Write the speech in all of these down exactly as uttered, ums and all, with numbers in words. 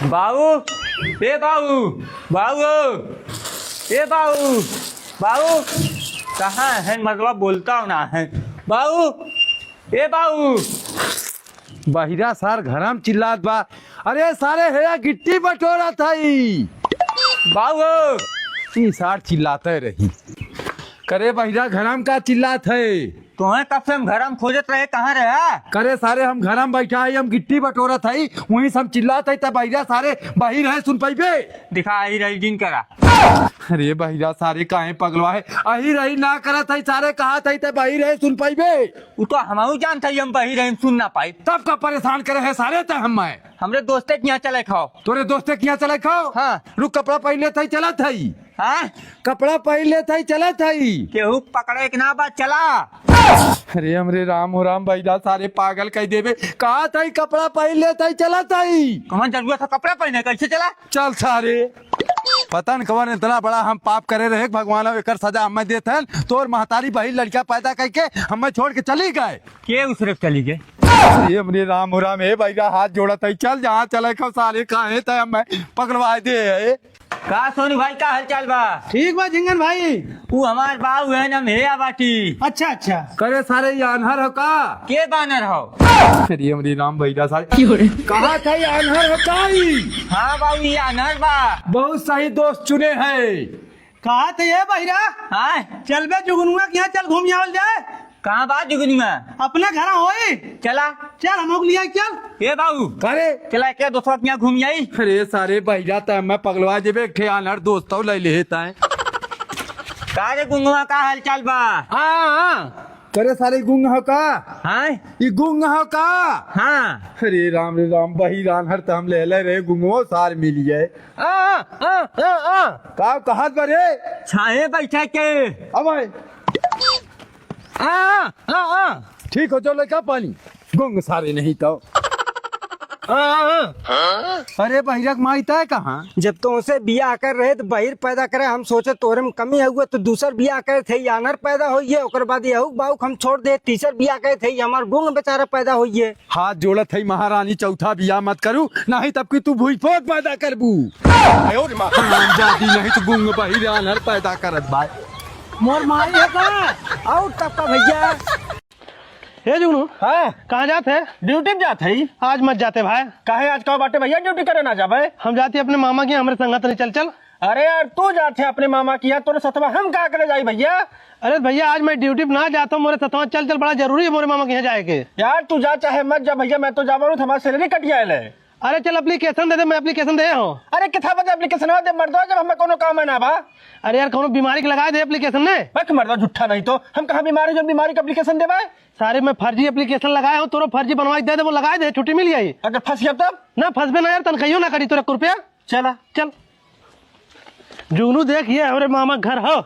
बाऊ, ए बाऊ, बाऊ, ए बाऊ, बाऊ, कहाँ है? मतलब बोलता हूँ ना है। बाऊ, ए बाऊ। बहिरा सार घरम चिल्लात बा। अरे सारे, हेया गिट्टी बटोरत हई। बाऊ। ई सार चिल्लाते रही। करे बहिरा घरम का चिल्लात है? तोहें कब से हम घरम खोजत रहे, कहाँ रहा? करे सारे, हम घरम बैठा हई, हम गिट्टी बटोरत हई, वहीं से हम चिल्लात हई, तब बहिरा सारे बहिर है, सुन पइबे। दिखा, अहिर अहिर जिन करा। अरे बहिरा सारे काहे पगलवा है, अहिर अहिर ना करत हई सारे, कहत हई तब बहिर है, सुन पइबे। उ तो हमहू जानत हई हम बहिर हई, सुन ना पाई। तब का परेशान करे है सारे ते हम मैं? हमरे दोस्ते के यहाँ चले खाओ। तोरे दोस्ते के यहाँ चले खाओ? हाँ। रुक, कपड़ा पहिन लेत हई, चलत हई। हाँ? कपड़ा पहिन लेत हई, चलत हई। केहू पकड़े के ना बा, चला। अरे हमरे राम हो राम, बहिरा सारे पागल कइ देबे। कहत हई कपड़ा पहिन लेत हई, चलत हई। कौन जरूरत है कपड़ा पहिने, कैसे चला? चल सारे। पता न कवन इतना बड़ा हम पाप करे रहे, भगवान अब एकर सजा हमें देत हन। तोर महतारी बहिर लड़का पैदा कइके हमें छोड़ के चली गए। के उसरे चली गए? अरे हमरे राम हो राम, हे बहिरा हाथ जोड़त हई, चल जहाँ चले खाओ सारे, काहे ते हमें पगलवा दे है। का सोनू भाई, का हालचाल बा? ठीक बा झिंगन भाई। उ हमार बाऊ है ना, मेरा बाटी। अच्छा, अच्छा। करे सारे, ये आन्हर हो का? के बानर हो? अरे हमरे राम, बहिरा सारे। कहा था ये आन्हर हो का ई? हाँ बाऊ, ये आन्हर बा। बहुत सही दोस्त चुने है। कहा थे ये बहिरा? हाँ? चल बे जुगनुआ के यहाँ चल घूम आवल जाए। कहाँ बा जुगनुआ? अपने घर होई। चला। चल, हम लोग ले आई, चल। ए बाबू। का रे? चला, के दोस्तवा के यहाँ घूम आई। अरे सारे बहिरा, तै मैं पगलवा जेबे, एक ठे आन्हर दोस्तौ ले ले ताए। का रे गुंगवा, का हाल चाल बा? हाँ, हाँ। करे सारे गुंग हो का? हाँ? ई गुंग हो का? हाँ। अरे राम रे राम, बहिर आन्हर त हम ले ले रहे, गुंगवा सार मिल जाए। आ, आ, आ, आ। का कहत बा रे? छाहे बैठे के। अब आए। आ, आ, आ, आ। ठीक हो जाओ लइका पानी। गुंग सारे नहीं तो। आ, आ, आ। अरे बहिरा के माई तय कहाँ? जब तोहसे बियाह कर रहे त बहिर पैदा करे, हम सोचे तोहरे में कमी हुए तो दूसर बियाह करे थे, आन्हर पैदा होइए, ओकर बाद यहू बाउक हम छोड़ दे, तीसर बियाह करे थे, हमार गुंग बेचारा पैदा होइए। हाथ जोड़त है महारानी, चौथा बियाह मत करू, नहीं तब कि तू भूई पोत पैदा करबू। आयो रे माँ। हरामजादी, नहीं तो गुंग बहिर आन्हर पैदा करत बा। मोर माई है का? और तब का भैया? हे जुगनू। हाँ। कहाँ जात है? ड्यूटी पे जात है। आज मत जाते भाई। काहे, आज का बाटे भैया, ड्यूटी करे ना जाबे? हम जाते अपने मामा के, हमरे संगत नहीं, चल चल। अरे यार, तू जात है अपने मामा के यहाँ, तोरे सथवा हम का करे जाई भैया? अरे भैया, आज मैं ड्यूटी पे ना जाता हूँ, मोरे सथवा चल चल, बड़ा जरूरी है मोरे मामा के यहाँ जाए के। यार तू जा चाहे मत जा भैया, मैं तो जावा हूँ, हमारी सैलरी कट जाए ले। अरे चल एप्लीकेशन दे दे, मैं एप्लीकेशन दे हो। अरे किथा बजे एप्लीकेशन दे मर्दवा, जब हमें कोनो काम है ना बा। अरे यार कोनो बीमारी के लगा दे एप्लीकेशन ने। बक मर्दवा झूठा नहीं तो, हम कहाँ बीमारी जो बीमारी का एप्लीकेशन देबे? सारे मैं फर्जी एप्लीकेशन लगाए हो, तोरो फर्जी बनवा के दे दे, वो लगा दे, छुट्टी मिल जाई। अगर फंस गया तब? ना फंसबे ना यार, तनखाइयो ना कटी तोरा एक रुपया। चला। चल। जुगनू देख, ये हमरे मामा घर हो।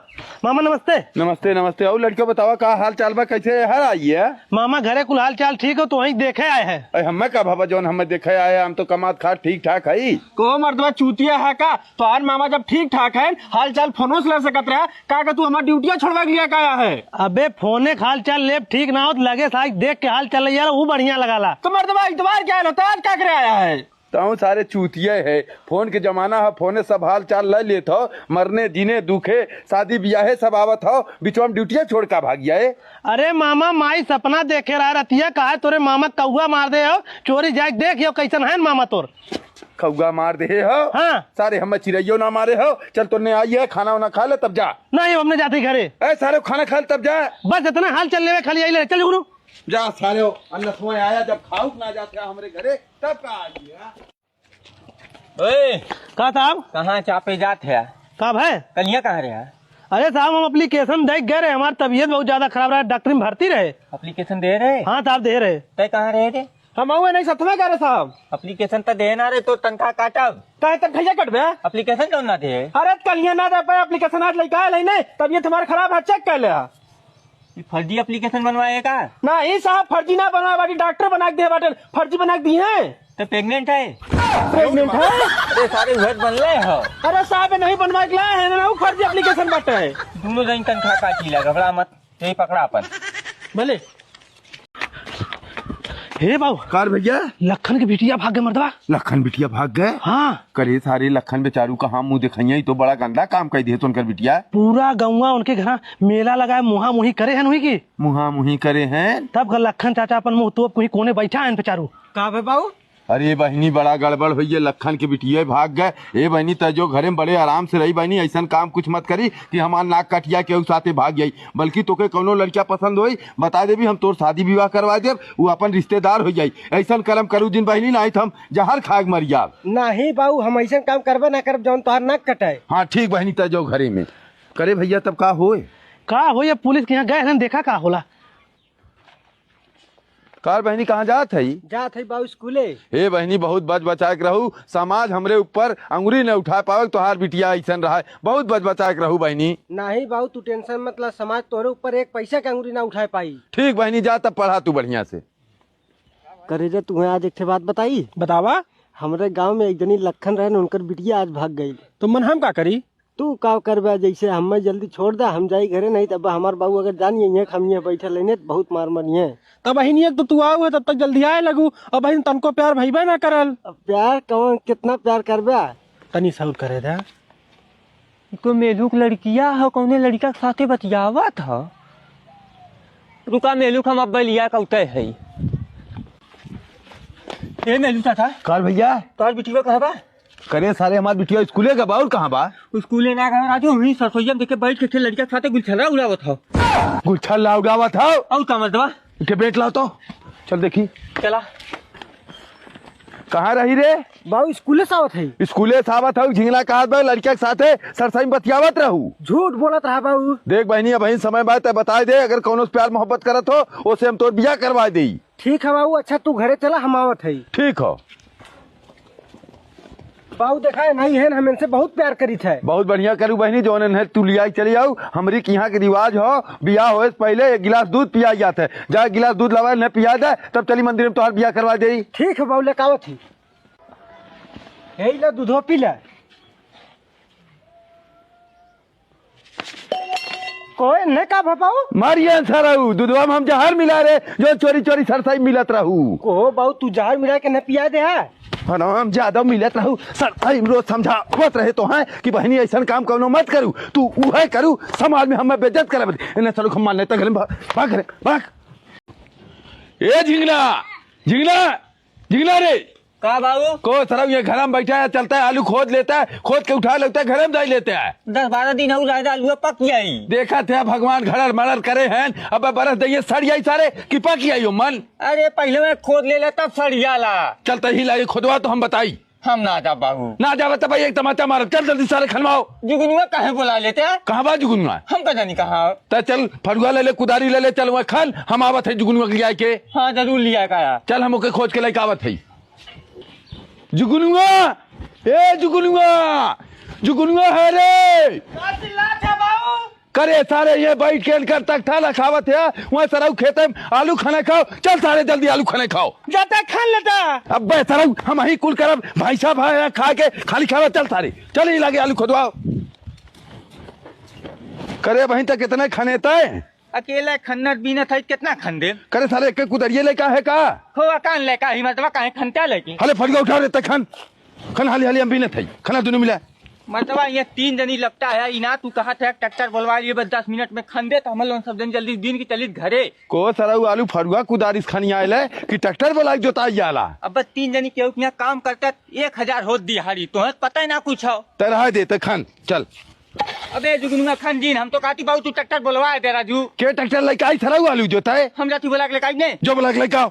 मामा नमस्ते। नमस्ते, नमस्ते। और लड़के बतावा का हाल चाल बा, कैसे हर आई है? मामा घरे कुल हाल चाल ठीक हो, तो वहीं देखे आए हैं। अरे हमें का बाबा, जौन हमें देखे आए, हम तो कमात खात ठीक ठाक है। को मर्दवा चूतिया है का? तोहार मामा जब ठीक ठाक है, हाल चाल फोनो से ले सकत रहा, का, का तू हमार ड्यूटिया छोड़वा के लिए का आया है? अबे फोने के हाल चाल लेब ठीक ना हो, तो लगे साइक देख के हाल चाल ले यार, वो बढ़िया लगाला। तो मर्दवा इतवार क्या होता है, आज का करे आया है? तहूँ सारे चूतिये है, फोन के जमाना है, फोने सब हाल चाल ले लेत हो, मरने जीने दुखे, शादी बियाहे सब आवत हो, बिचवा में ड्यूटिया छोड़ का भाग जाए। अरे मामा, माई सपना देखे रहा रतिया, कहा तोरे मामा कौआ मार दे हो, चोरी जाके देख यो कैसन है मामा तोर। कौआ मार दे हो? हाँ। सारे हम चिरैयो ना मारे हो, चल तोने आई है, खाना वाना खा ले तब जा। नहीं, हमने जाते ही घरे। ए सारे खाना खा ले तब जा। बस इतना हाल चाल लेवे खाली आई ले, चल जुगनू। जा सारे, अन्नसुआ आया जब खाउक ना जात है हमरे घरे, तब का आ गया? ओए, का साहब? कहाँ चापे जात है? का भाई? कलिया कहाँ रहा? अरे साहब, हम एप्लीकेशन दे गए रहे, हमारी तबीयत बहुत ज्यादा खराब रहा, डॉक्टर में भर्ती रहे। एप्लीकेशन दे रहे? हाँ साहब, दे रहे। तय कहाँ रहे रे? हम हुए नहीं सतवा गए रहे साहब। एप्लीकेशन तो देना रे, तो तनखा काटब। काहे तनखा कटबे? एप्लीकेशन क्यों ना दे? अरे कलिया ना दे पाए एप्लीकेशन, आज लेके आए नहीं, तबीयत हमारी खराब है, चेक कर ले। ये फर्जी एप्लीकेशन बनवाए का? नहीं साहब, फर्जी ना बनवाए बाटी, डॉक्टर बना के दे बाटे, फर्जी बना के दी है। तो प्रेग्नेंट है? प्रेग्नेंट है? अरे सारे वह बनले हो। अरे साहब, नहीं बनवाए के लाए हैं ना, वो फर्जी एप्लीकेशन बाटे है। दोनों जन तनखा काटी ला, घबरा मत, यही पकड़ा अपन। भले। हे बाबू। कार भैया? लखन के बिटिया भाग गए मर्दवा। लखन बिटिया भाग गए? हाँ। करे सारे लखन बेचारू कहाँ मुँह देखइया, ई तो बड़ा गंदा काम कइ दिहे तो उनकर बिटिया। पूरा गौवा उनके घरा मेला लगाए, मुहा मुही करे हैं उही की। मुहा मुही करे हैं। तब का लखन चाचा अपन मुँह तोप कुही कोने बैठा हैं बेचारू। का बे बाबू? अरे बहिनी, बड़ा गड़बड़ होइए, लखन के बिटिया भाग गए। ए बहिनी, तै जो घरे में बड़े आराम से रही बहिनी, ऐसन काम कुछ मत करी कि हमार नाक कटिया केहू साथे भाग जाई। बल्कि तोके कौनो लड़किया पसंद होई, बता देबी, हम तोर शादी विवाह करवा देब, उ अपन रिश्तेदार हो जाई। ऐसन करम करू जिन बहिनी, नाहीं त हम जहर खाए के मर जाब। नाहीं बाऊ, हम ऐसन काम करबे ना करब जौन तोहार नाक कटाए। हाँ ठीक बहिनी, तै जो घरे में। करे भैया, तब का होए? का होए, अब पुलिस के यहाँ गए हैं, देखा का होला। कार बहिनी, कहाँ जात हई? जात हई बाऊ स्कूले। हे बहिनी, बहुत बच बचाए के रहू, समाज हमरे ऊपर अंगुरी न उठाए पावे, तोहार बिटिया ऐसन रहा है, बहुत बच बचाए के रहू बहिनी। नाहीं बाऊ, तू tension मत ला, समाज तोहरे ऊपर एक पैसा के अंगुरी ना उठाए पाई। ठीक बहिनी, जा तब पढ़ा तू बढ़िया से। करेजा, तुहें आज एक ठे बात बताई? बतावा। हमरे गाँव में एक जनी लखन रहन, उनकर बिटिया आज भाग गई। तो मन हम का करी? तू का करबे, जैसे हमें जल्दी छोड़ दे, हम जाई घरे, नहीं तब हमार बाबू अगर जानिए हैं कि हम यहाँ बैठल रहने, तो बहुत मार मरिए। तब बहिन, एक तो तू आऊ है, तब तक जल्दी आए लगू, अब बहिन तनको प्यार भइबे ना करल। अब प्यार कौन, कितना प्यार करबे? तनी सब्र करे दे। ई तो मेलू के लड़किया ह, कौने लड़का के साथे बतियावत ह। रुका मेलू के हम अब बलिया कौते है। ए मेलू चाचा। काल भैया। तोहर बिटिया कहाँ बा? करे सारे, हमार बिटिया स्कूले का बा, और कहाँ बा? स्कूले ना गए राजू, वहीं सरसोईया में देखे बैठ के थे लड़का के साथे गुलछर्रा उड़ावत हो। गुलछर्रा उड़ावत हो? और का मर्दवा? इके बेट लाओ तो, चल देखी। चला। कहाँ रही रे? बाऊ, स्कूले से आवत है। स्कूले से आवत हऊ, झिंगना कहत बा, लड़का के साथे सरसोई में बतियावत रहू। झूठ बोलत रहा बाऊ। देख बहिनी, अबहिन समय बा, तै बताए दे, अगर कौनो से प्यार मोहब्बत करत हो, ओसे हम तोर बियाह करवाए देई। ठीक है बाऊ, अच्छा तू घरे चला, हम आवत है। ठीक हो। बाऊ देखा है, नहीं है, हम इनसे बहुत प्यार करीत है। बहुत बढ़िया करू बहिनी, जौन इन्हें तू लियाई चली आऊ। हमरी किहाँ के रिवाज हो, बियाह होए से पहिले एक गिलास दूध पियाई जात है। जा एक गिलास दूध लावा, इन्हें पिया दे, तब चली मंदिर में तोहार बियाह करवा देई। ठीक है बाऊ, लेके आवत ही। यही ला दूधो पी ले। कोई ने का भपाऊ? मारिए सरऊ, दूधवा में हम जहर मिला रहे, जो चोरी चोरी सरसई मिलत रहू। को बाऊ, तू जहर मिला के न पिया दे है? हराम ज्यादा मिलत रहू, सरसई में रोज समझावत रहे तो हैं कि बहिनी ऐसन काम कौनो मत करू, तू उहे करू, समाज में हमें बेइज्जत करे बदे। इन्हें सरऊ हम मान लेते, घर में भाग, भाग, घर में भाग। ए झिंगना, झिंगना, झिंगना रे, का बाबू? को सरऊ ये घर में बैठा है, चलता है, आलू खोद लेता है, खोद के उठा लेता है, घर में जाई लेता है। दस बारह दिन और रह जा, आलू पक जाई। देखा थे भगवान घड़र मड़र करे हैं, अब बरस दइए सड़ जाई सारे कि पक जाई हो मन। अरे पहले मैं खोद ले ले तब सड़ जाला। चलता ही लागे खोदवा तो हम बताई। हम ना जा बाबू। ना जावे तो भाई एक तमाचा मारब। चल जल्दी सारे खनवाओ। जुगनुआ काहे बुला लेते हैं? कहाँ बा जुगनुआ? हम का जानी कहाँ। त चल फरुआ ले ले, कुदारी ले ले, चल वहाँ खन, हम आवत है जुगनुआ के लिया के। हाँ जरूर लिया का। चल हम ओके खोज के लेके आवत है। जुगनुआ, ए जुगनुआ, जुगनुआ है रे। का चिल्लात है बाबू? करे सारे ये बैठ के इनकर तख्ता लखावत है, वहाँ सरऊ खेते में आलू खने खाओ। चल सारे जल्दी आलू खने खाओ। जाता खन लेता। अब्बे सरऊ हम ही कुल करब, भाई साहब है यहाँ खा के खाली खावा। चल सारे, चल ही लागे आलू खोदवाओ। करे बहिन तक कितने खने तय? अकेले खन्नत बीनत है, कितना खन दे? करे सारे एक कुदरिये लेका है का? हो अकान लेका ही मतलब काहे खनता लेके? हले फरिया उठा रे तखन। खन हाली हाली हम बीनत है। खना दुनू मिला। मतलब ये तीन जनी लगता है, इना तू कहा था ट्रैक्टर बोलवा लिए बस दस मिनट में खन दे तो हम लोग सब जन जल्दी बीन के चलित घरे। को सरऊ आलू फरुआ कुदारी से खनी आयल है कि ट्रैक्टर बोला के जोताई जाला? अब बस तीन जनी केहू के यहाँ काम करता एक हजार होत दिहाड़ी, तोहे पता ही ना कुछ हो। ते रहा दे ते खन, चल। अबे जुगनुआ खन जीन, हम तो कहती बाबू तू ट्रैक्टर बोलवा दे राजू। के ट्रैक्टर लेके आई सरऊ आलू जोताए? हम जाती बोला के लेके आई ने। जो बोला के लेके आओ।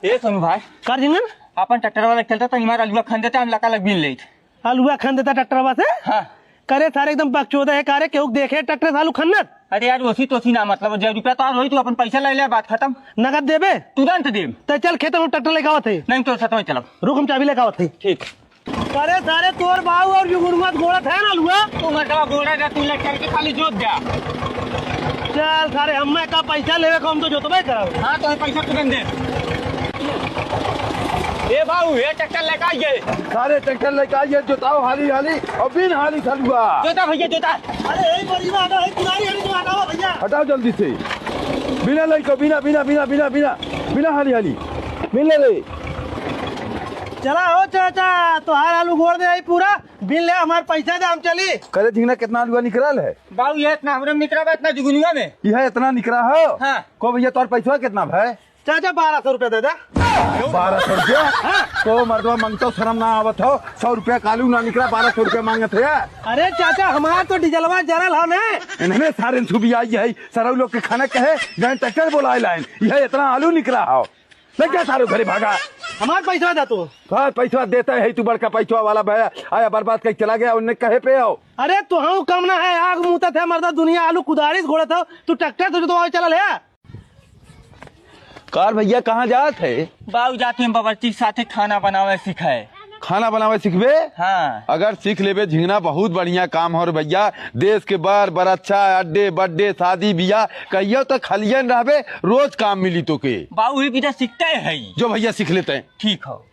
ए सोनू भाई। का झिंगन? अपन ट्रैक्टर वाला खेलता तो हमारा आलुआ खन देता, हम लका लग बीन लेत। आलुआ खन देता ट्रैक्टरवा से? हाँ। करे सारे एकदम बकचोदा है, कारे केहू देखे ट्रैक्टर से आलू खन्नत? अरे यार, ओसी तोसी ना, मतलब, जे रुपया तो आ रही, तू अपन पैसा ले ले, बात खत्म। नगद देबे? तुरंत देब। ते चल खेत में ट्रैक्टर लेके आवत है। नहीं, तो साथ में चलब। रुक, हम चाबी लेके आवत है। ठीक। अरे सारे तोर बाऊ और जुगुनुआ गोड़त है ना लुआ। तू मर्दवा गोड़ा जा, तू लटक के खाली जोत जा। चल सारे, हमें का पैसा लेवे को, हम तो जोतबे करब। हाँ, तो पैसा तुरंत दे। ए बाऊ, ये ट्रैक्टर लेके आइए। सारे ट्रैक्टर लेके आइए, जोताओ हाली हाली और बिन हाली सलुआ। जोता भैया, जोता। अरे, यही पर इमा हटाओ, यही किनारे, यही किनारे हटाओ भैया। हटाओ जल्दी से। बिना लइको, बिना, बिना, बिना, बिना, बिना। बिना हाली हाली, बिन ले रे। चला हो चाचा, तोहार आलू गोड़ दे आई पूरा, बिन ले, हमार पैसा दे, हम चली। करे झिंगना, कितना आलू निकरल है? बाबू, ये इतना हमरे में निकरा बा, इतना जुगनुआ में। यह इतना निकरा हो? हाँ। को भैया, तोर पैसा कितना भाई? चाचा, बारह सौ रुपया दे दे। बारह सौ रुपया? हाँ। को मर्दवा, मंगतो शर्म ना आवत हो, सौ रुपया का आलू ना निकरा, बारह सौ रुपया मांगत है। अरे चाचा, हमार तो डीजलवा जरल हो ने। इन्हने सारे सुबी आई है, सरऊ लोग के खाना कहे, जान ट्रैक्टर बोलाए लाइन, यह इतना आलू निकरा हो। ले जा सारे घरे भागा। हमार पैसा दे तू। हाँ, पैसा देता है तू, बड़का पैसा वाला भैया, आया बर्बाद कर चला गया, उनने कहे पे आओ। अरे तू हम कम ना है, आग मुतत है मर्दा, दुनिया आलू कुदारी से घोड़त हो, तू ट्रैक्टर से जोतवावे चलल है। कार भैया, कहाँ जात है? बाऊ, जात हैं बावर्ची के साथे खाना बनावे सिखाए। खाना बनावे सिखबे? हाँ। अगर सीख लेबे झिंगना, बहुत बढ़िया काम हो रे भैया। देश के बर, बरच्छा, अड्डे, बड्डे, शादी, बियाह, कहियो तो खलियन रहबे, रोज काम मिली तोके। बाऊ, ही बिना सीखते हैं। जो भैया सीख लेते हैं। ठीक हो।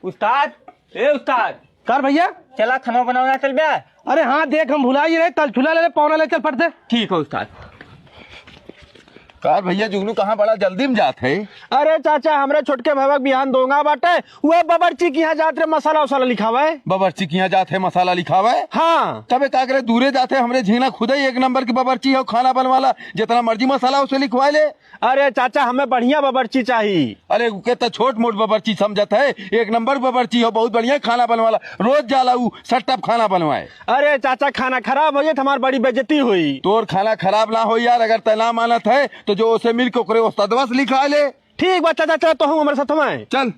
उस्ताद, ए उस्ताद। कर भैया? चला खाना बनावे चल बे। अरे हाँ, देख हम भुला ही रहे, तलछुला ले ले, पौना ले चल फट से। ठीक है उस्ताद। कार भैया जुगनू कहाँ बड़ा जल्दी में जात है? अरे चाचा, हमरे छोटके भैया के बिहान दोंगा बाटे, वह बबरची के यहाँ जात रहे मसाला उसाला लिखावे। बबरची के यहाँ जात है मसाला लिखावे? हाँ। तबे का करे दूरे जात है, हमरे झिंगना खुदे ही एक नंबर की बबरची हो, खाना बनवाला, जितना मर्जी मसाला उसे लिखवा ले। अरे चाचा, हमें बढ़िया बबरची चाही। अरे, उके त छोट मोट बबरची समझत है, एक नंबर बबरची हो, बहुत बढ़िया खाना बनवाला। रोज जाला उ सट्टप खाना बनवाए। अरे चाचा, खाना खराब होइ जाए त हमार बड़ी बेइज्जती होई। तोर खाना खराब ना होई यार, अगर तै ना मानत है तो जो ओसे मिल के ओकरे उस्तादवा से लिखा ले। ठीक बा चाचा, चल तो हम हमारे साथ में। चल।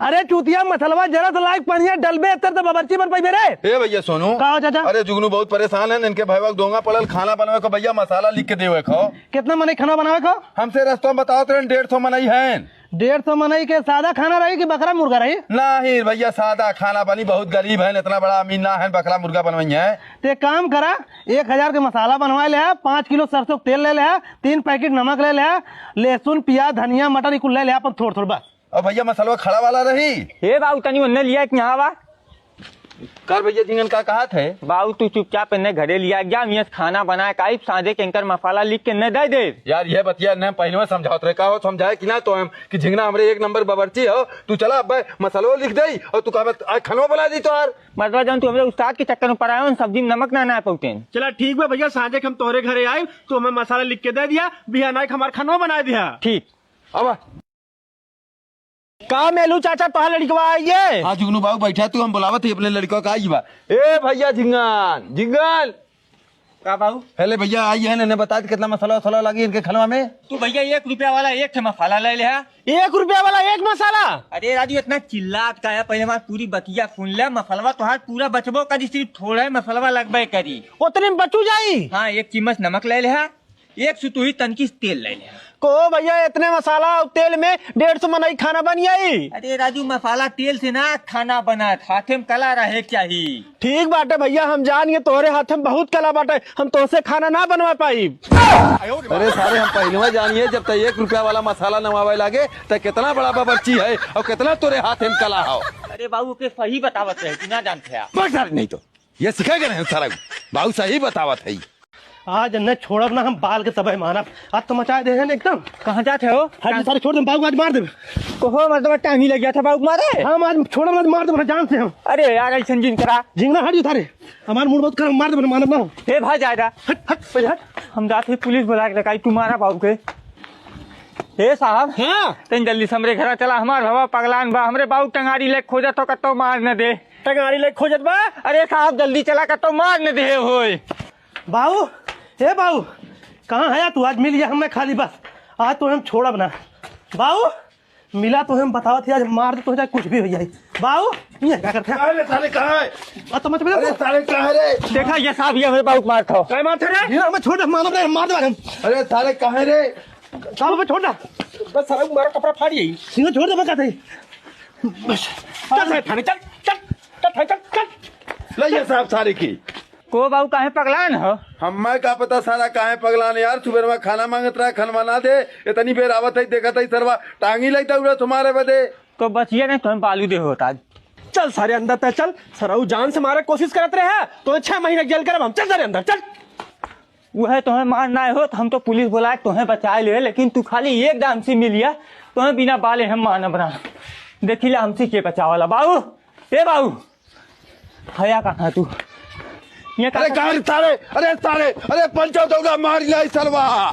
अरे चूतिया, मसलवा जरा से लाइक पनिया डलबे, एतर तो बबरची बन पइबे रे। ए भैया सोनू। का हो चाचा? अरे जुगनू बहुत परेशान है, इनके भैया दोंगा पड़ल, खाना बनवे को भैया मसाला लिख के देवे को। कितना मनई खाना बनावे को? हमसे रस्तों में बतावत रहे, डेढ़ सौ मनई हैं। डेढ़ सौ मनई के सादा खाना रही कि बकरा मुर्गा रही? नहीं भैया, सादा खाना बनी, बहुत गरीब हैं, इतना बड़ा अमीर ना है, बकरा मुर्गा बनवाई है। ते काम करा, एक हजार के मसाला बनवा ले, पाँच किलो सरसों के तेल ले ले, तीन पैकेट नमक ले ले, लहसुन, प्याज, धनिया, मटर, ई कुल ले ले, अपन थोड़ थोड़ बस। और भैया मसलवा खड़ा वाला रही। हे बाऊ, तनी ओन्ने लिया कि यहाँ बा। कर भैया झिंगन का कहत है? बाऊ, तू चुपचाप एन्ने घरे लिया, जा, मियाँ से खाना बनाए का आई, साँझे के इनकर मसाला लिख के एन्ने दे दे। यार, यह बतिया ने पहले में समझावत रहे, का हो समझाए कि ना तो हम कि झिंगना हमरे एक नंबर बबरची हो, तू चला अब मसलो लिख दे और तू कहबे आज खनवा बना दी तो यार। मतलब जौन तू हमरे उस्ताद के चक्कर में पड़ा है, उन सब्जी में नमक ना, ना पौतेन। चला ठीक बा भैया, साँझे के हम तोहरे घरे आइब, तू हमें मसाला लिख के दे दिया, बिहान आइक हमार खनवा बना दिया। ठीक। अब का मेलू चाचा, तोहार लड़कवा आई है? हाँ जुगनू बाबू बैठा तू, हम बुलावत ही अपने लड़कवा का आई बा। ए भैया झिंगन, झिंगन। का बाबू? हेले भैया आई है ना, बता दे कितना मसाला वसाला लागी इनके खनवा में? तू भैया एक रुपया वाला एक ठे मसाला ले ले हा। एक रुपया वाला एक मसाला? अरे राजू इतना चिल्लात का है, पहले हमार पूरी बतिया सुन ले। मसलवा तोहार पूरा बचबो करी, सिर्फ थोड़ा ही मसलवा लगबे करी। उतने में बचू जाई? हाँ, एक चिम्मच नमक ले ले हा। एक सुतुही तनकी से तेल ले ले। को भैया, इतने मसाला और तेल में डेढ़ सौ मनई खाना बन जाई? अरे राजू, मसाला तेल से ना खाना बना, हाथे में कला रहे के चाही। ठीक बाटे भैया, हम जान गए तोहरे हाथे में बहुत कला बाटे, हम तोहसे खाना ना बनवा पाई। अरे सारे, हम पहले जानिए, जब तक एक रुपया वाला मसाला नवावे लागे, तब कितना बड़ा बावर्ची है और कितना तोरे हाथे में कला हो। अरे बाबू, के सही बतावत रहे, तू ना जानते हैं। बस सारे, नहीं तो ये सिखाए गए हैं सारा, बाबू सही बतावत है। आज न छोड़ब ना हम बाल के तबे मारब। आज तो मचाए दे हैं एकदम। कहाँ जात है हो? हट सारे, छोड़ दे, बाबू आज मार देबे। को हो, मतलब टांगी लग गया था बाबू मारे। हम आज छोड़ब ना, मार देबे जान से हम। अरे यार, ऐसन जिन करा। झिंगना हट जो थारे। हमार मूड बहुत खराब, मार देबे, मानब ना। हे भाई जायदा। हट, हट, पहले हट। हम जात है पुलिस बुला के लकाई, तू मारा बाबू के। हे साहब। हाँ। तन जल्दी से हमरे घर चला, हमार भवा पगलान बा, हमरे बाबू टंगारी ले खोजत हो, कतो मार न दे। टंगारी ले खोजत बा? अरे साहब जल्दी चला, कतो मार न दे होए। बाऊ, ए बाऊ, कहाँ है तू? आज मिल गया हमें खाली बस, आज तो हम छोड़ब ना। बाऊ, मिला तो हम बतावत ही, आज मार दे तो चाहे कुछ भी हो जाए। बाऊ, ये क्या करते हैं? अरे साले कहाँ है? आ, तो मत बजा अरे तू। साले कहाँ है रे? देखा ये साहब, ये हमें बाऊ मार खाओ। काय मारते रे? ये हमें छोड़ दे, मार दे, मार दे हम। अरे साले कहाँ है रे? साहब हमें छोड़ दे। बस साला मारा कपड़ा फाड़ यही। सीना छोड़ दे, मैं कहते ही। बस। चल साले थाने, चल, चल, चल थाने, चल, चल। ले ये साहब सारे की। को बाऊ काहे पगलान हो? हम्मे का पता सारा काहे पगलान यार, सुबह में खाना मांगत रहा, खनवा ना दे, इतनी बेर आवत है, देखत है सरवा, टांगी लई दौड़ा तुम्हारे बदे। तो बचिए नहीं, तुम बालू दे होता। चल सारे अंदर तय चल, सरऊ जान से मारे कोशिश करत रहे हैं, तो छह महीने जेल करब हम। चल सारे अंदर चल। उहे तोहे मार नाहीं होत, हम तो पुलिस बोलाए तोहे बचाए ले, लेकिन तू खाली एक दाम से मिलिया, तोहे बिना बाले हम मानब ना। देखी ला हमसे के बचावाला। बाबू, ए बाबू, हया कहाँ तू? ये अरे कहाँ कहाँ रे सारे, अरे सारे, अरे पंचो दौड़ा मार ले सरवा।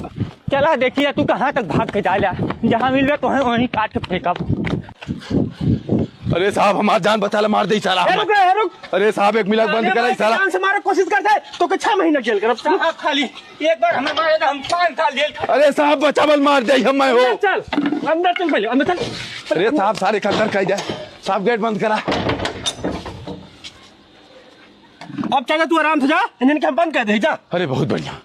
चला देखिए तू कहाँ तक भाग के जाए ला, जहाँ मिलबे तोहे वहीं काट के फेंकब। अरे साहब, हमार जान बचा ला, मार दे साला ए, हमार। रुक रे, रुक। अरे साहब, एक मिनट बंद अरे करा भाई, साला। जान से मारे कोशिश करते हैं, तो के छह महीना जेल करब। साहब, खाली एक बार हमें मारे तो हम पाँच साल जेल खाए। अरे साहब, बचावल मार दे, हम मैं हो। अंदर चल, अंदर चल, पहले अंदर चल। अरे साहब, सारे खद्दर कह जाए। साहब, गेट बंद करा। अब चाचा तू आराम से जा, इन्हन के हम बंद कर दे, जा। अरे बहुत बढ़िया।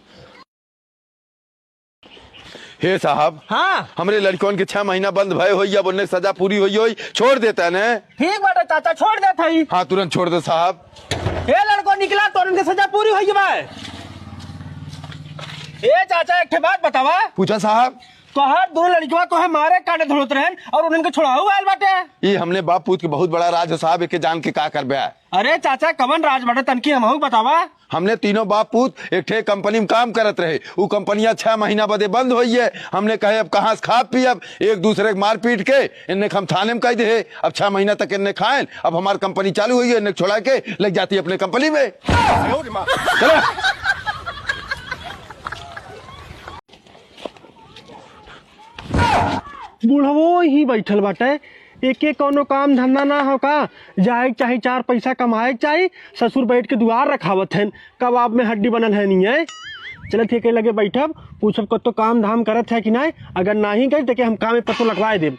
हे साहब, हाँ। हमरे लड़कन के छह महीना बंद भए होई, अब उन्हें सजा पूरी होई होई, छोड़ देता ने। ठीक बाटे चाचा, छोड़ देत हई। हाँ, तुरंत छोड़ दो साहब। हे लड़को निकला, तोरन के सजा पूरी होई बा। ए चाचा, एक ठे बात बतावा। पूछा साहब। तोहार दोनों लड़कवा तोहे मारे काटे धुलत रहन और उन्हन के छोड़ाऊ आयल बाटे। ई हमने बाप पूत के बहुत बड़ा राज हो साहब, एके जान के का करबे? अरे चाचा, कवन राज बाटे तनकी हमहू बतावा। हमने तीनों बाप पूत एक ठे कंपनी में काम करत रहे। उ कंपनिया छह महीना बदे बंद होई है। हमने कहे, "अब कहाँ से खाब पियब?" एक दूसरे के मार पीट के इन्हें हम थाने में कह दे। अब छह महीना तक इन्हें खाएन, अब हमार कंपनी चालू होई है, इन्हें छोड़ा के ले जाती अपने कंपनी में। चलो। बुढ़वो ही बैठल बाटे, एके कौनो काम धंधा ना हो का? जाए के चाही चार पैसा कमाए के चाही, ससुर बैठ के दुआर रखावत हन, कबाब में हड्डी बनल है नहीं है। चलत ही एके लगे बैठब, पूछब कतो काम धाम करत है कि नाय, अगर नाही कही तो के हम काम में पतो लगवाए देब।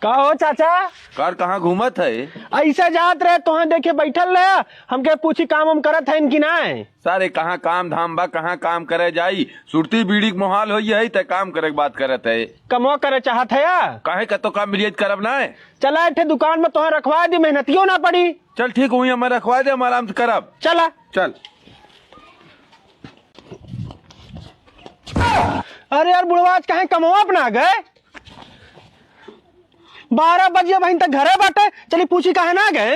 का हो चाचा? कार कहाँ घूमत है? ऐसे जात रहे, तोहे देखे बैठल रहे, हमके पूछी काम हम करत है कि नाय? सारे कहाँ काम धाम बा, कहाँ काम करे जाई? सुरती बीड़ी के मोहाल होई है, ते काम करे के बात करत है। कमवा करे चाहत है या? काहे का तो काम मिलियत करब ना? चला, एक ठे दुकान में तोहे रखवा दी, मेहनतियो ना पड़ी। चल ठीक हुई, हमें रखवा दे, हम आराम से करब। चला। चल। अरे यार बुढ़वा, आज काहे कमवा अपना गए? बारह बजिया बहिन तक घरे बाटे, चली पूछी काहे ना गए?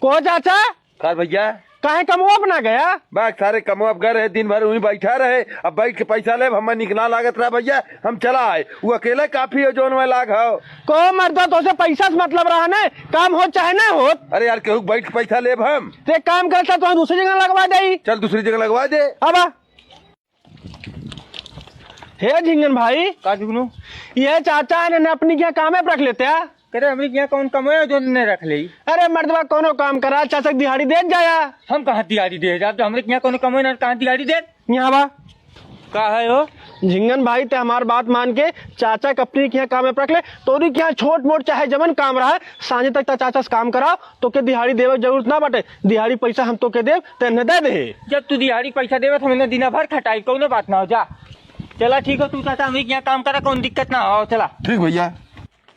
को चाचा, का भैया? काहे कमवा अपना गया? बा सारे कमवा अब गए रहे, दिन भर वहीं बैठा रहे, अब बैठ के पैसा लेब, हमें निक ना लागत रहा भैया, हम चला आए। वो अकेले काफी हो जौन में लाग हो। को मर्दा, तोसे पैसा से मतलब रहा ने, काम हो चाहे ना हो। अरे यार, केहू बैठ के पैसा लेब हम। ते काम करता तो हम दूसरी जगह लगवा दे। चल दूसरी जगह लगवा दे। अब आ। हे झिंगन भाई। का जुगनू? ये चाचा ने, ने अपनी क्या कामे पर रख लेते हैं? करे हमरी क्या कौन कमाए जो ने रख ले? अरे मर्दवा, कोनो काम करा, चाचा के दिहाड़ी दे जाया। हम कहाँ दिहाड़ी दे जाब? तो हमरे क्या कौन कमाए ना, कहाँ दिहाड़ी दे? यहाँ बा। का है हो? झिंगन भाई, ते हमार बात मान के चाचा के अपनी के यहाँ काम में रख ले। तोरी के यहाँ छोट मोट चाहे जमन काम रहा, सांझे तक ता चाचा से काम कराओ, तोके दिहाड़ी देवे के जरूरत ना बाटे। दिहाड़ी पैसा हम तोके देब, ते इन्हें दे दे। जब तू दिहाड़ी पैसा देवे, तो हम इन्हें दिना भर खटाई, कौनो बात ना हो, जा। चला ठीक हो, तू चाचा हमरे के यहाँ काम करा, कौन दिक्कत ना हो, चला। ठीक भैया।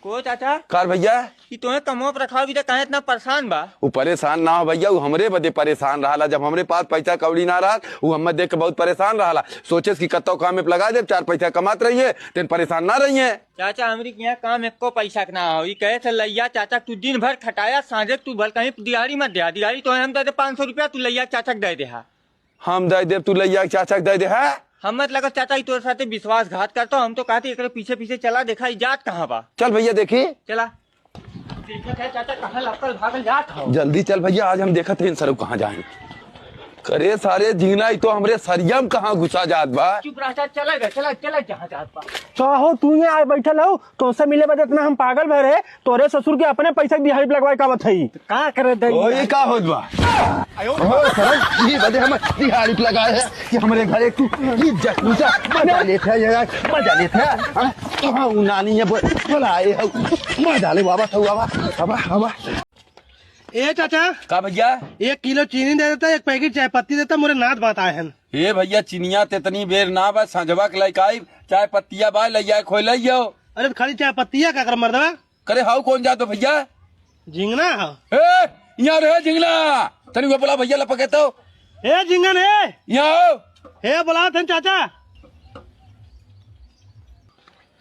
को चाचा? कार भैया? ई तोहे कमवा पर रखाव, ई त काहे इतना परेशान बा? उ परेशान ना हो भैया, उ हमरे बदे परेशान रहला। जब हमरे पास पैसा कौड़ी ना रहल, उ हमें देख के बहुत परेशान रहला। सोचेस कि कत्तो काम में लगा दे, चार पैसा कमात रहिए, तेन परेशान ना रहिए। चाचा, हमरी के यहाँ काम एको पैसा के ना हो। ई कहे से लैया चाचा, तू दिन भर खटाया, सांझे तू भल कहीं दिहाड़ी मत दे। दिहाड़ी तो हम दे दे पाँच सौ रुपया, तू लैया चाचा के दे दे हा। हम दे देब, तू लैया के चाचा के दे दे, हैं? हम मत लगा चाचा, ई तोरे साथे विश्वासघात करता। हम तो कहते एकरे पीछे पीछे चला, देखा ई जात कहाँ बा। चल भैया देखी। चला। देखत है चाचा, कहाँ लपकल भागल जात हो। जल्दी चल भैया, आज हम देखत हैं इन सरऊ कहाँ जाए। करे सारे झिंगना, ई तो हमरे सरिया में कहाँ घुसा जात बा। चुप रह चाचा, चला गए, चला, चला जहाँ जात बा। का हो, तू यहाँ आए बैठल हो? तोसे मिले बदे इतना हम पागल भय रहे, तोरे ससुर के अपने पैसा के दिहाड़ी पे लगवाए का बतई। का करे दे ओ, ये का होत बा? ओ, सरम, ये बदे हम दिहाड़ी पे लगाए है कि हमरे घरे तू इज्जत पूछा, मजा लेत है यार, मजा लेत है। हाँ, कहाँ उ नानी है, बोल, बोला आए हो, मजा ले बाबा, तो बाबा, बाबा, बाबा। ए चाचा, का भैया? एक किलो चीनी दे देता, एक पैकेट चाय पत्ती देता, मोरे नात बात आए हैं। ए भैया, चिनिया ते इतनी बेर ना बा, संझवा के लइका आई, चाय पत्तिया बा, लइया खोई लइयो। अरे तो खाली चाय पत्तिया का कर मर्दवा? करे हाउ कौन जात बा भैया? झिंगना ह। ए, यहाँ रहे झिंगना। तनी वो बोला भैया लपके तो। ए झिंगन ए। यहाँ आओ। ए बोला थन चाचा।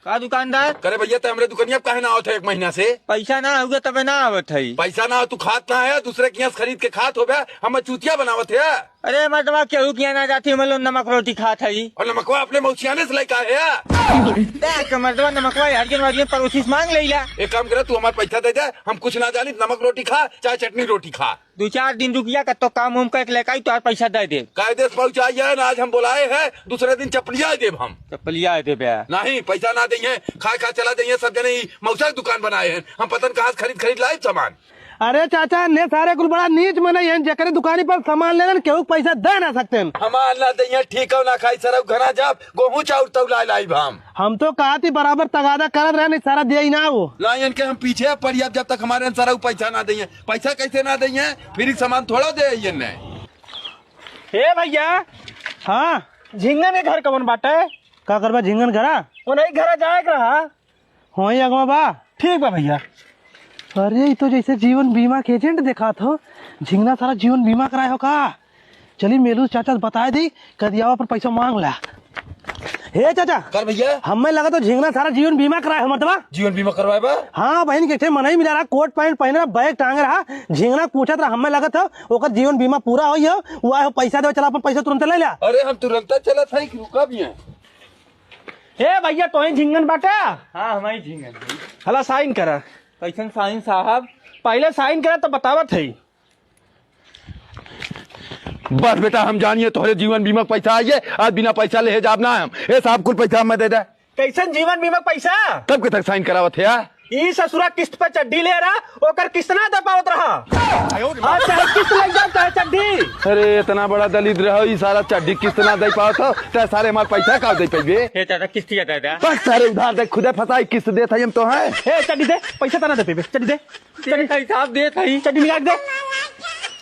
का दुकानदार? करे भैया, ते हमरे दुकनिया पे काहे ना आवत है एक महीना से? पैसा ना होगा तबे ना आवत है। पैसा ना हो, तू खात ना है, दूसरे के यहाँ से खरीद के खात हो बे, हम चूतिया बनावत है। अरे मर्दवा, केहू के यहाँ ना जाती, हम लोग नमक रोटी खात है। और नमकवा अपने मौसियाने से लेके आए है। देख मर्दवा, नमकवा हरियन वरियन पड़ोसी से मांग लेला। एक काम करे, तू हमार पैसा दे दे, हम कुछ ना जानी, नमक रोटी खा चाहे चटनी रोटी खा। दो चार दिन रुकिया, कत्तो काम उम करके लेके आई, तोहार पैसा दे देब। कायदे से पहुँचाइए ना, आज हम बोलाए हैं, दूसरे दिन चपलिया देब हम। चपलिया देबे? नहीं, पैसा ना देइहे, खाए खा चला देइहे, सब जने ई मौसा के दुकान बनाए हैं, हम पता न कहाँ से खरीद खरीद लाइब सामान। अरे चाचा, ने सारे कुल बड़ा नीच मनई हैं, जेकरे दुकानी पर सामान लेलन, केहू के पैसा दे ना सकते हैं। हमार ना देइहे, ठीक हो ना खाई सरऊ, घना जाब, गोहूँ चाउर तौलाए लाइब हम। हम तो कहा थी बराबर तगादा करत रहे, नहीं सारा दिया ही ना वो। ला इनके हम पीछे पड़ी, अब जब तक हमारे सारा पैसा ना देइहे। पैसा कैसे ना देइहे? फ्री सामान थोड़ा दे ये ने। ए भैया। हाँ। झिंगन के घर कवन बाटे? का करबा झिंगन घरा? वो नहीं घरा जाए के रहा। वहीं अगवा बा। ठीक बा भैया। अरे, ई तो जैसे जीवन बीमा के एजेंट देखात हो। झिंगना सारा जीवन बीमा कराए हो का? चली मेलू चाचा से बताए दी, कदियावा पर पैसा मांग ला। हे चाचा। कर भैया। हमें लगा तो झिंगना सारा जीवन बीमा कराए हो मर्दवा। जीवन बीमा करवाए बा? हाँ, बहन के ठे मनई मिला रहा, कोट पैंट पहने रहा, बैग टांगे रहा, झिंगना पूछत रहा, हमें लगत हो ओकर जीवन बीमा पूरा होई हो, वो आए हो पैसा देवे, चला अपन पैसा तुरंत ले ला। अरे हम तुरंत चलत है कि रुका भी है। ए भैया, तोही झिंगन बाटे? हाँ, हमारी झिंगन है। हला साइन करा। कैसन साइन साहब? पहले साइन करा तो बतावत है। बस बेटा, हम जानिए तोहरे जीवन बीमा के पैसा आइए, आज बिना पैसा लेहे जाब ना हम। ए साहब, कुल पैसा हमें दे दे। कैसन जीवन बीमा के पैसा? तब के तक साइन करावत है यार? ई ससुरा किस्त पे चड्डी ले रहा, ओकर किस्त ना दे पावत रहा। आज चाहे किस्त लग जाओ, चाहे चड्डी। अरे, इतना बड़ा दलिद्र हो, ई सारा चड्डी किस्त ना दे पावत हो, ते सारे हमार पैसा का दे पाइबे? हे दादा, किस्तिया दादा। बस सारे उधार दे, खुदे फंसाई, किस्त देत है हम तो हैं। हे चड्डी दे, पैसा तना दे पाइबे, चड्डी दे। चड्डी देत हई साहब, देत हई। चड्डी निकाल दे।